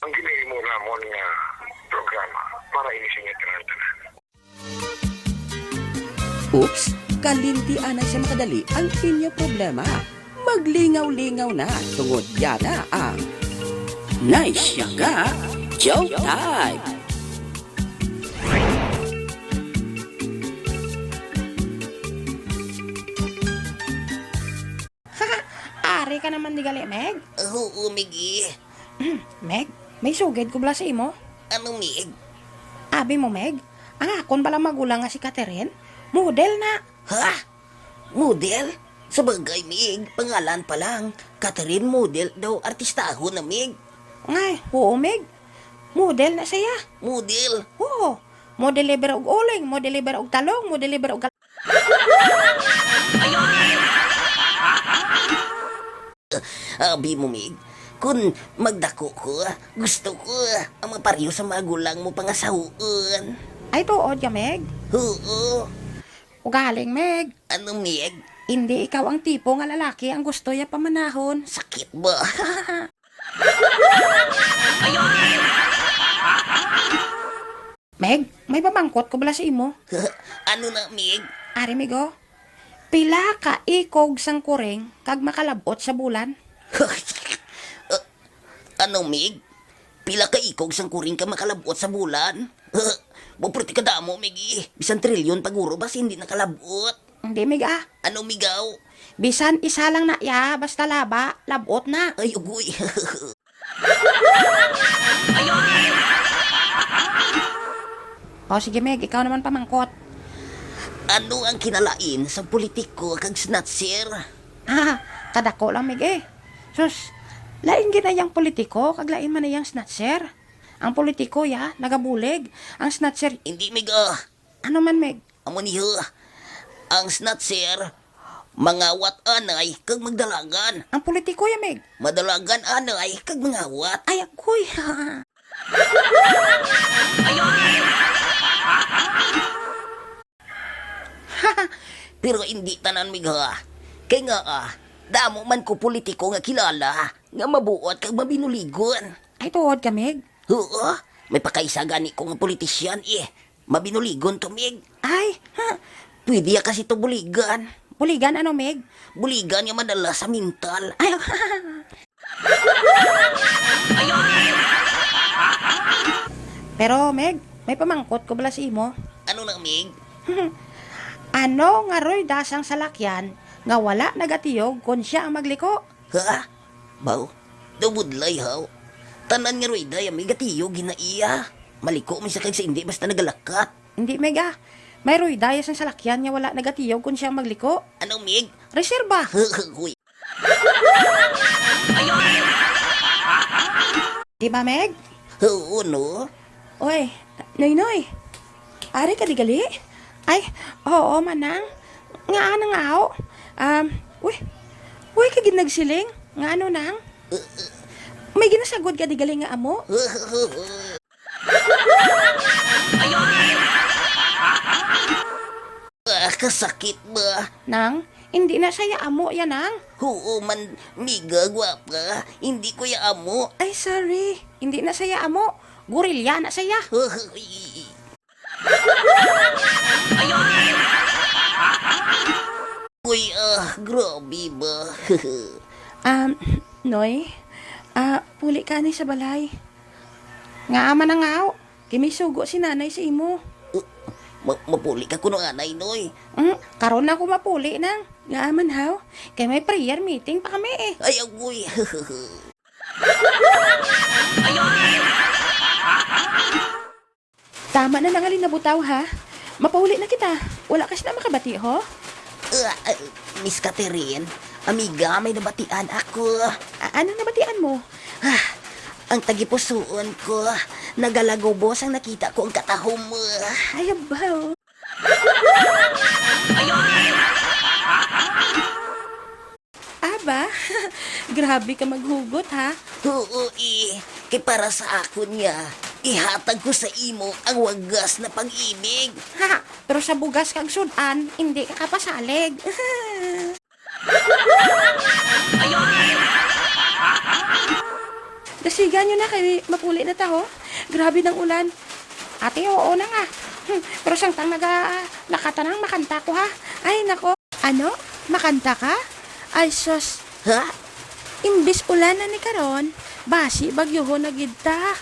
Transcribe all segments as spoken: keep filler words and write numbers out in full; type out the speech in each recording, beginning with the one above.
Ang ginahimo namon nga programa para ini sa inyo tanan-tanan. Oops, kalimti anay sa makadali ang inyo problema. Maglingaw-lingaw na tungod yana ang Nice Siya Ka Joke Time. Ari ka naman di gali, Meg. Oo, Miggy. Meg, may sugid ko bala sa imo. Ano, Mig? Abi mo, Meg, ang akon bala magulang nga si Catherine, model na. Ha? Model? Sa bagay, Mig, pangalan pa lang. Catherine model daw artistahon na, Mig. Ngay, oo, Meg. Model na siya. Model? Oo. Model libre og uling, model libre og talong, model libre og kal- Abi mo, Mig, kun magdako ko, gusto ko ang mapareho sa magulang mo pangasahuon. Ay, tuod ka, Meg? Oo. Ugaling, Meg. Ano, Mig? Hindi ikaw ang tipo nga lalaki ang gusto ya pamanahon. Sakit ba? Meg, may pamangkot ko bala sa imo. Ano na, Mig? Ari, Mig, oh. Pila ka ikog sang kuring kag makalab-ot sa bulan? Ano, Mig? Pila ka ikog sang kuring ka makalab-ot sa bulan? Mao perti kadamo, Mig, eh. Bisan trilyon pa guro basi hindi nakalab-ot. Hindi, Mig, ah. Ano, Mig, aw? Bisan isa lang na ya, basta laba, lab-ot na. Ay, ugoy. O, sige, Meg, ikaw naman pamangkot. Ano ang kinalain sa politiko kag snatcher? Ah, kadako lang, Meg, eh. Sus, lain gid na yang politiko, kag lain man na yang snatcher. Ang politiko, ya, nagabulig. Ang snatcher, hindi, Meg, ah. Ano man, Meg? Amo ni, ha. Ang snatcher, mangawat anay kag magdalagan. Ang politiko ya, Meg. Madalagan anay kag mangawat. Ay, agoy. Pero hindi tanan, Mig, ha. Kay nga, ah, damo man ko politiko nga kilala nga mabuot kag mabinuligon. Ay, tuod ka, Mig? Oo, may pakaisa gani ko nga politisyan, eh. Mabinuligon to, Mig. Ay, ha? Pwede ya kasi to buligan. Buligan ano, Mig? Buligan nga madala sa mental. Ay, pero, Meg, may pamangkot ko bala sa imo. Ano na, Meg? Ano nga ruwida sang salakyan nga wala nagatiyog kon sia ang magliko? Ha? Baw, daw budlay, haw. Tanan nga ruwida ya may gatiyog gina iya. Maliko man siya kag sa indi basta nagalakat. Hindi, Meg, ah. May ruwida ya sang salakyan nga wala nagatiyog kon sia ang magliko. Ano, Meg? Reserba. Huy. Di ba, Meg? Oo, no? Oy, Noy, Noy. Ari ka di gali? Ay, oo, manang. Nga, anang aw? Um, uy, uy, ka gid nagsiling. Nga ano, nang? May ginasagod ka di gali nga amo? Ah, kasakit ba? Nang, hindi na saya amo yan, nang. Oo man, miga, gwapa. Hindi ko ya amo. Ay, sorry. Hindi na saya amo. Gorilya na saya. Uy, ah, grabe ba? Um, Noy, ah, puli ka ni sa balay. Nga aman na nga, aw. Kay may sugo si nanay sa imo. Uh, ma-, mapuli ka kuno anay, Noy. Mm, karon na ako mapuli, nang. Nga aman, haw. Kay may prayer meeting pa kami, eh. Ay, agoy. Tama na, nang, ali na butaw, ha? Mapauli na kita. Wala ka sina makabati, ho? Ah, ah, Miss Catherine, amiga, may nabatian ako. A-, ano nabatian mo? Ah, ang tagipusoon ko, nagalagubos ang nakita ko ang katahom mo. Ay, abaw. Aba, grabe ka maghugot, ha? Oo, eh. Kay para sa akon nga, ihatag ko sa imo ang wagas na pag-ibig. Ha, pero sa bugas kag sud-an, hindi ka kapasalig. Dasigan nyo na kay mapuli na ta, ho. Grabe ng ulan. Ate, oo na nga. Hmm, pero samtang naga-, nakatanang makanta ko, ha. Ay, nako. Ano? Makanta ka? Ay, sus. Ha? Imbis ulan na ni karon, basi bagyohon na gid ta.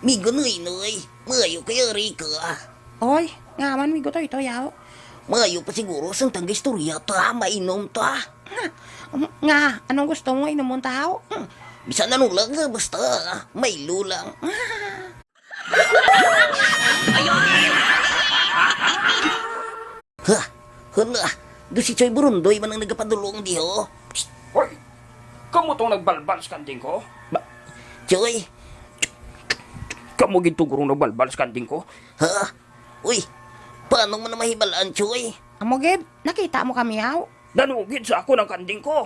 Migo Noynoy, maayo kay ari ka. Oy, nga man, Migo Toytoy, yaw. Maayo pa siguro sang tangga istorya ta, mainom ta. Nga, anong gusto mo, inumon ta, haw? Hmm, bisan ano lang, basta Milo lang. Ha? Hala, do si Choy Burundoy man ang nagapadulong diho. Psst! Hoy! Kamo tong nagbalbal sa kanding ko? Ba, Choy? Kamo gid to gurong nagbalbal sa kanding ko? Ha? Uy, paano mo na mahibalaan, Choy? Amo gid, nakita mo kami, haw? Nanugid sa akon ang kanding ko.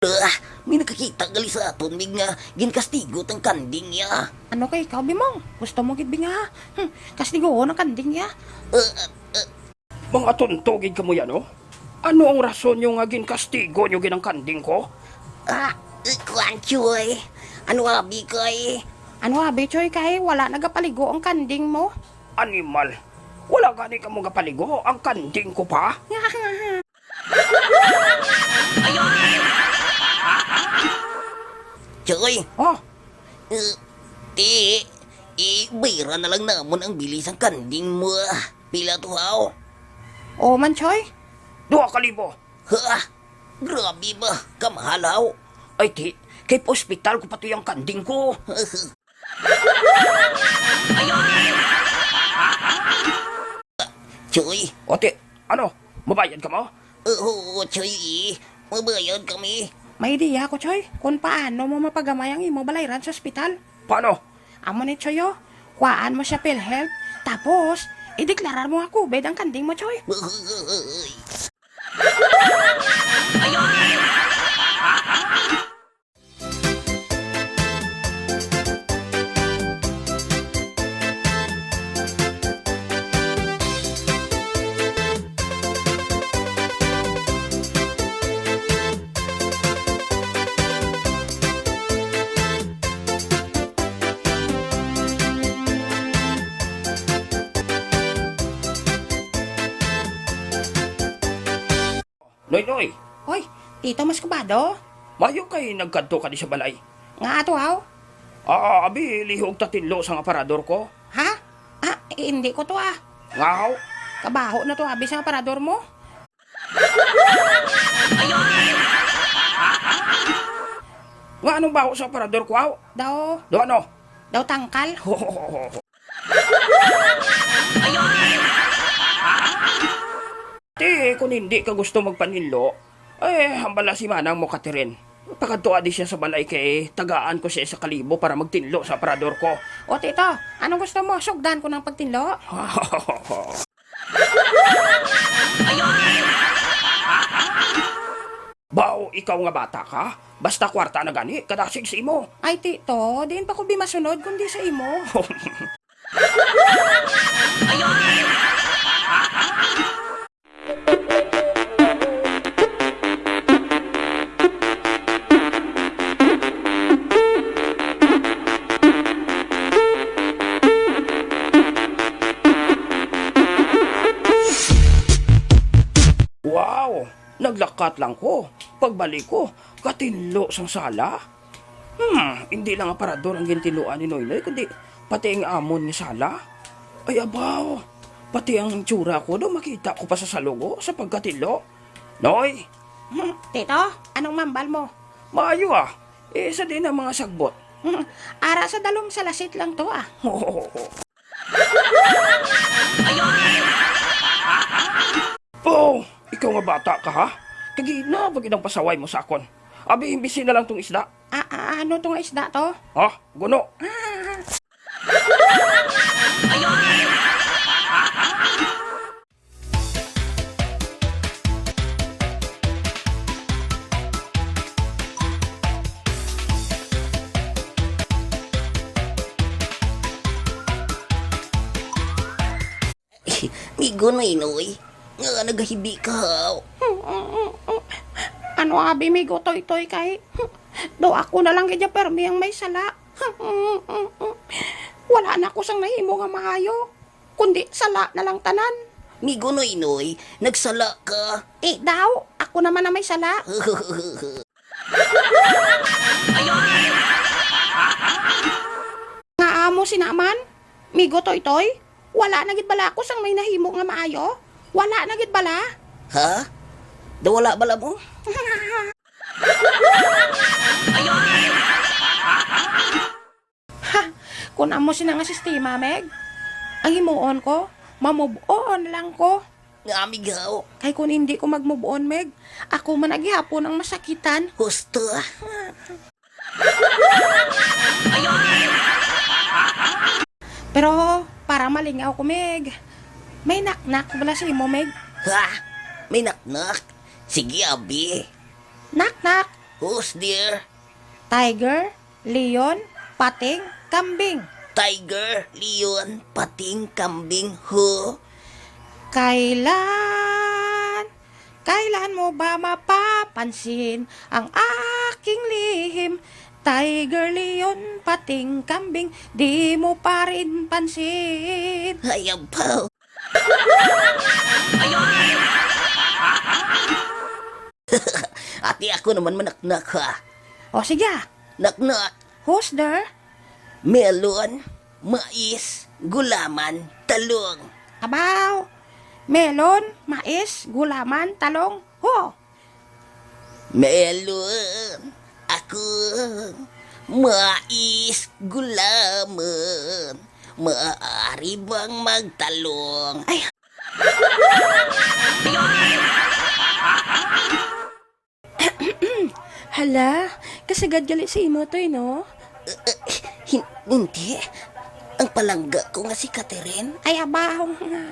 Ah, may nakakita gali sa aton, Mig, nga ginkastigo ang kanding niya. Ano kay ikaw, Bimong? Gusto mo gid, Bing, ha? Hmm, kastigohon ang kanding niya. Ah, ah, Mga tonto gid kamo yan, oh. Ano ang rason nyo nga ginkastigo nyo gid ang kanding ko? Ah, eh, kuwan, Choy. Ano abi kay? Ano abi, Choy, kay wala nagapaligo ang kanding mo? Animal. Wala gani kamo gapaligo, ang kanding ko pa? Choy, Oh, eh, ti, ibayran na lang namon ang bili sang kanding mo, ah. Pila to, haw? O man, Choy. Duha ka libo. Ha? Grabe ba? Kamahal, haw? Ay, ti, kay pa-ospital ko pa to yung kanding ko. Choy. O, ti, ano? Mabayad ka mo? Oo, Choy. Mabayad kami. May ideya ko, Choy, kung paano mo mapagamay ang imo balayran sa ospital. Paano? Amo ni, Choy, oh. Kuhaan mo siya PhilHealth. Tapos, ideklarar mo nga COVID ang kanding mo, Choy. Noy, Noy. Hoy, Tito Muscovado? Mayo kay nagkadto ka di sa balay. Nga ato, haw? Ah, abi, lihog ta tinlo sang aparador ko. Ha? Ah, eh, hindi ko to, ah. Nga, haw? Kabaho na to, abi, sang aparador mo. Nga anong baho sa aparador ko, haw? Daw. Daw ano? Daw tangkal. Ti, kung hindi ka gusto magpaninlo, eh, hambala si Manang mo, Catherine. Pakadto adi siya sa balay kay tagaan ko siya isa ka libo para magtinlo sa aparador ko. O, Tito, anong gusto mo? Sugdan ko ng pagtinlo? Baw, ikaw nga bata ka? Basta kwarta na gani, kadasig sa imo. Ay, Tito, diin pa ko bimasunod kundi sa imo. Wow! Naglakat lang ko. Pagbalik ko, katinlo sang sala. Hmm, hindi lang aparador ang gintinluan ni Noynoy, kundi pati ang amon nga sala. Ay, abaw, pati ang itsura ko daw makita ko pa sa salog, oh, sa pagkatinlo. Noy! Hmm, Tito, anong mambal mo? Maayo, ah. Eh, sa din ang mga sagbot. Ara sa dalom sa lasit lang to, ah. Oh, ikaw nga bata ka, ha? Kagina, pag inang pasaway mo sa akon. Abi, imbisi na lang tong isda. A-, a-, ano tong isda to? Ha? Guno? Ah. Migo Noynoy, nga nagahibi ka, haw? Ano abi, Migo Toytoy, kay daw ako na lang gid ya permi ang may sala. Wala na ako sang nahimo nga maayo, kundi sala na lang tanan. Migo Noynoy, nagsala ka. Eh, daw, ako naman ang may sala. Nga amo sina man, Migo Toytoy? Wala na gid bala ako sang may nahimo nga maayo? Wala na gid bala? Ha? Daw wala bala mo? Ha, kun amo sina nga sistema, Meg, ang himuon ko, ma-move on lang ko. Nga, amigaw. Kay kun hindi ko mag-move on, Meg, ako man na gihapon ang masakitan. Husto. Pero para malingaw ko, Meg, may knock-knock bala sa imo, Meg? Ha? May knock-knock? Sige, abi. Knock-knock. Who's there? Tiger, leon, pating, kambing. Tiger, leon, pating, kambing, who? Kailan, kailan mo ba mapapansin ang aking lihim? Tiger, leon, pating, kambing, di mo pa rin pansin. Hayabaw. Ati, ako naman manaknak, ha. O, sige. Knock-knock. Who's there? Melon, mais, gulaman, talong. Abaw, melon, mais, gulaman, talong. Ho! Melon, ako, mais, gulaman, maaari bang magtalong? Ay. Hala, kasagad gali sa imo to, eh, no? Eh, eh, hin-, hindi. Ang palangga ko nga si Catherine. Ay, abahong nga.